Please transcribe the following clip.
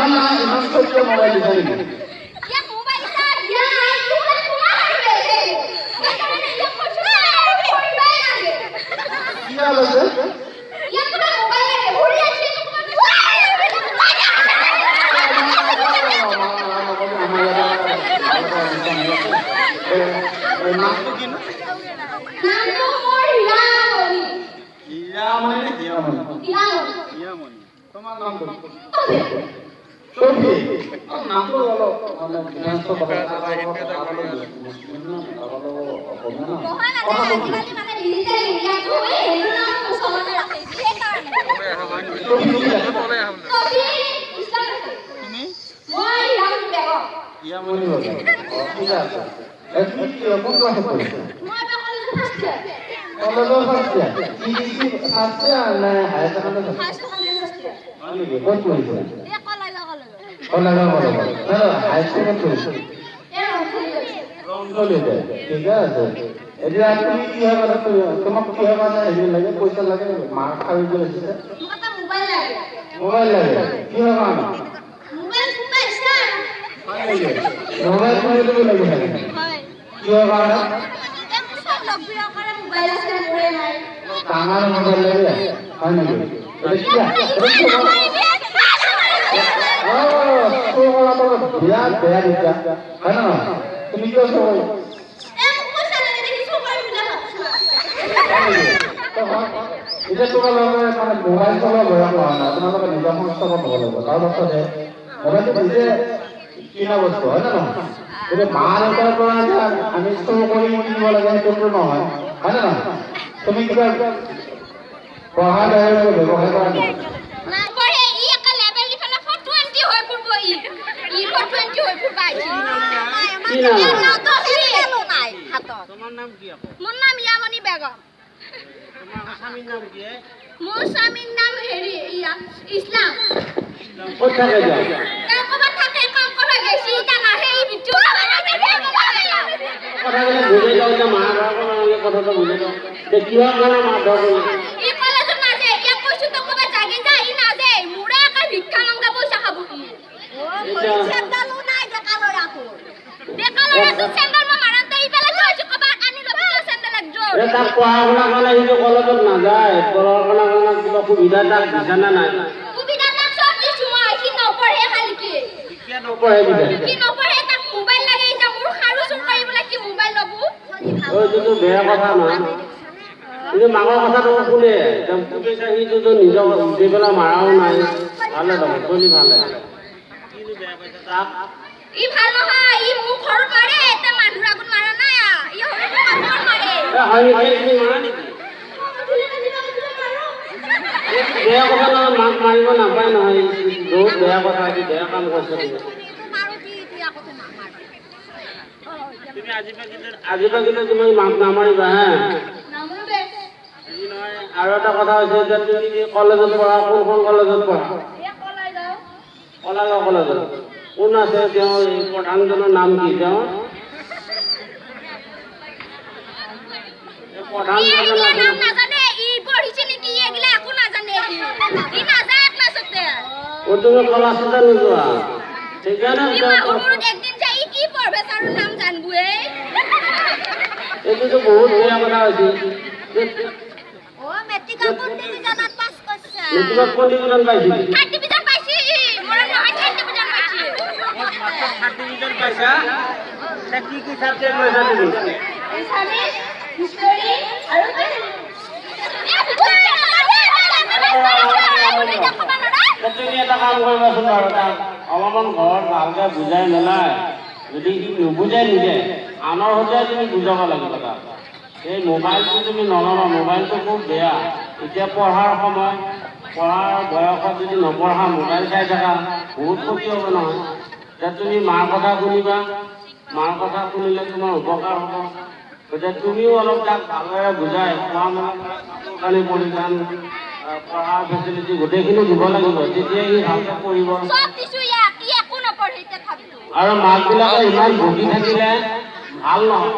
ইমান ইমান চৈধ্য মোবাইল দিছা নেকি? ইয়াক মোবাইল এটা দিয়া নাই, ই বোলে তোমাৰ পেছে। সেইকাৰণে ইয়াক কৈছো না, পঢ়িবাই নালাগে। কি হাল আছে? ইয়াক বোলে মোবাইল লাগে, ভৰি আছে। আমাৰ ইয়াতে নামটো কিনো? নামটো মোৰ হীৰামণি। হীৰামণি নে হীৰামণি? হীৰামণি। হীৰামণি। তোমাৰ নামটো? তৌফিক। নামটো অলপ মানে ডিফাৰেন্সৰ কথা, মুছলিম না, অসমীয়া না। নহয়, মানে আজিকালি মানে ডিজিটেল ইণ্ডিয়াটো সেইটো নাম মুছলমানে ৰাখে, সেইকাৰণে। তৌফিক কি আছে? তৌফিক ইছলাম আছে। তুমি? মই হীৰামণি বেগম। হীৰামণি বেগম। অ, ঠিক আছে। তুমি কোন ক্লাছত পঢ়িছা? মই এবাৰ কলেজৰ ফাৰ্ষ্ট ইয়াৰ। কলেজৰ ফাৰ্ষ্ট ইয়াৰ। কি ফাৰ্ষ্ট ইয়াৰ নে higher secondary? Higher secondary first year. হয় নেকি? ক'ত পঢ়িছা? এই কলাইগাঁও কলেজত। কলাগাঁও কলেজত। নহয়, হায়াৰ ছেকেণ্ডাৰী পঢ়িছা? এই ৰংপুৰী কলেজ। ৰংতলিতে। ঠিকে আছে। এতিয়া তুমি কিহৰ কাৰণে, তোমাক কিহৰ কাৰণে হেৰি লাগে, পইচা লাগে, মাৰ খাই যে আহিছে? মোক এটা মোবাইল লাগে। মোবাইল লাগে কিহৰ কাৰণে? মোবাইল কোনোবা আহিছে আৰু। হয় নেকি? মোবাইল কোনে দিব লাগে? হয়। কিহৰ কাৰণে? এই মোৰ চব লগবিলাকৰে মোবাইল আছে, মোৰে নাই। ডাঙৰ মোবাইল লাগে, হয় নেকি? এতিয়া কি অ চোৰ কৰাটো বিৰাট বেয়া বিদ্যা, হয় নে নহয়? তুমি কিয় চোৰ কৰিবা? এই মোক পইচা লাগে দেখি চোৰ কৰিম বুলি ভাবছো। এতিয়া তোমালোকে মানে মোবাইল চলোৱা বয়স হোৱা নাই, তোমালোকে নিজৰ সংস্থাপন হ'ব লাগিব। তাৰ পাছতহে মোবাইলটো নিজে কিনা বস্তু, হয় নে নহয়? এতিয়া মা দেউতাৰ পৰা যে আমি চোৰ কৰি কিনিব লাগে, সেইটোতো নহয়, হয় নে নহয়? তুমি কিবা পঢ়াৰ বাহিৰে কিবা ব্যৱসায় কৰা নেকি? নপঢ়ে ই, একে লেবেল দি পেলাই 420 হৈ ফুৰব ই। ই 420 হৈ ফুৰব আহিছে। কি নাম? ইয়াৰ নামটো চেণ্ডেলো নাই হাতত। তোমাৰ নাম কি আকৌ? মোৰ নাম ইয়ামণি বেগম। তোমাৰ স্বামীৰ নাম কি? মোৰ স্বামীৰ নাম হেৰি ইয়া ইছলাম। ক'ত থাকে এতিয়া? তেওঁ ক'ৰবাত থাকে, কাম কৰিব গৈছি, এতিয়া নাহে ই ভিডিঅ'। কথাবিলাক বুজাই দিওঁ যে মাৰ ধৰ নালাগে, কথাটো বুজাই দিওঁ যে কিহৰ কাৰণে মাৰ ধৰ কৰিছে। ই কলেজত নাযায়। ইয়াক কৈছো তই ক'ৰবাত যাগে যা, ই নাযায়। মোৰে একে ভিক্ষা মাংগা পইচা খাব ই। চেণ্ডেলো নাই ডেকা ল'ৰাটোৰ। ডেকা ল'ৰাটোৰ চেণ্ডেল মই মাৰাতে ইফালে থৈছো, ক'ৰবাত আনি ল'বি তই চেণ্ডেল একযোৰ। এতিয়া তাক পঢ়া শুনা কাৰণে সিটো কলেজত নাযায়, পঢ়া শুনাৰ কাৰণে কিবা সুবিধা তাক দিছা নে নাই? সুবিধা তাক চব দিছো মই, সি নপঢ়ে খালিকে। কিয় নপঢ়ে পিছে? সি নপঢ়ে, তাক মোবাইল লাগে। এতিয়া মোৰ খাৰু চুৰ কৰি পেলাই কি মোবাইল ল'ব? এইটোতো বেয়া কথা নহয়। কিন্তু মাকৰ কথাটো শুনে, সিটোতো নিজক উঠি পেলাই মাৰাও নাই। ভালে দেখোন, চলি ভালে। কিনো বেয়া পাইছা তাক? ই ভাল নহয়। ই মোক ঘৰত মাৰে, এতিয়া মানুহৰ আগত মাৰা নাই। ই সৰু মানুহৰ মাৰে। এ হয় নেকি? তুমি মাৰা নেকি? বেয়া কথা নহয়, মাক মাৰিব নাপায় নহয়। বহুত বেয়া কথা, এইটো বেয়া কাম কৰিছা তুমি। তুমি আজিৰ পৰা কিন্তু তুমি মাক নামাৰিবা হা। নামাৰো। হেৰি নহয়, আৰু এটা কথা হৈছে যে তুমি কি কলেজত পঢ়া? কোনখন কলেজত পঢ়া? এই কলাই যাওঁ। কলাগাঁও কলেজত। কোন আছে তেওঁ, এই প্ৰধানজনৰ নাম কি? তেওঁ এই ই প্ৰধানজন এইগিলা আছে। নাম নাজানে। ই পঢ়িছে নেকি? এইগিলা একো নাজানে ই। ই নাযায় ক্লাছতে। অ, তুমি ক্লাছতে নোযোৱা, সেইকাৰণে ই মাহৰ মূৰত একদিন যায়। ই কি পঢ়বে ছাৰৰ নাম জানবো এই? এইটোতো বহুত বেয়া কথা হৈছে। অ, মেট্ৰিকত কোন ডিভিজনত পাছ কৰিছা? মেট্ৰিকত কোন ডিভিজন পাইছিলি? থাৰ্ড ডিভিজন পাইছি ই। মনত নহয়, থাৰ্ড ডিভিজন পাইছি। থাৰ্ড ডিভিজন পাইছা? কি কি চাবজেক্ট লৈছা তুমি? এছামিছ, হিষ্টৰী আৰু তুমি এটা কাম কৰিবাচোন বাৰু, তাক অলপমান ঘৰত ভালকৈ বুজাই মেলাই, যদি সি নুবুজে নিজে, আনৰ সৈতে তুমি বুজাব লাগিব তাক। এই মোবাইলটো তুমি নল'বা, মোবাইলটো খুব বেয়া। এতিয়া পঢ়াৰ সময়, পঢ়াৰ বয়সত যদি নপঢ়া, মোবাইল চাই থাকা, বহুত ক্ষতি হ'ব নহয়। এতিয়া তুমি মাৰ কথা শুনিবা, মাৰ কথা শুনিলে তোমাৰ উপকাৰ হ'ব। গতিকে তুমিও অলপ তাক ভালদৰে বুজাই খোৱা মেলা, কাপোৰ কানি পৰিধান, পঢ়াৰ ফেচিলিটি গোটেইখিনি দিব লাগিব, তেতিয়া সি ভালকৈ পঢ়িব। চব দিছো ইয়াক, ই একো নপঢ়ে তথাপিতো। আৰু মাকবিলাকে ইমান বকি থাকিলে ভাল নহয়।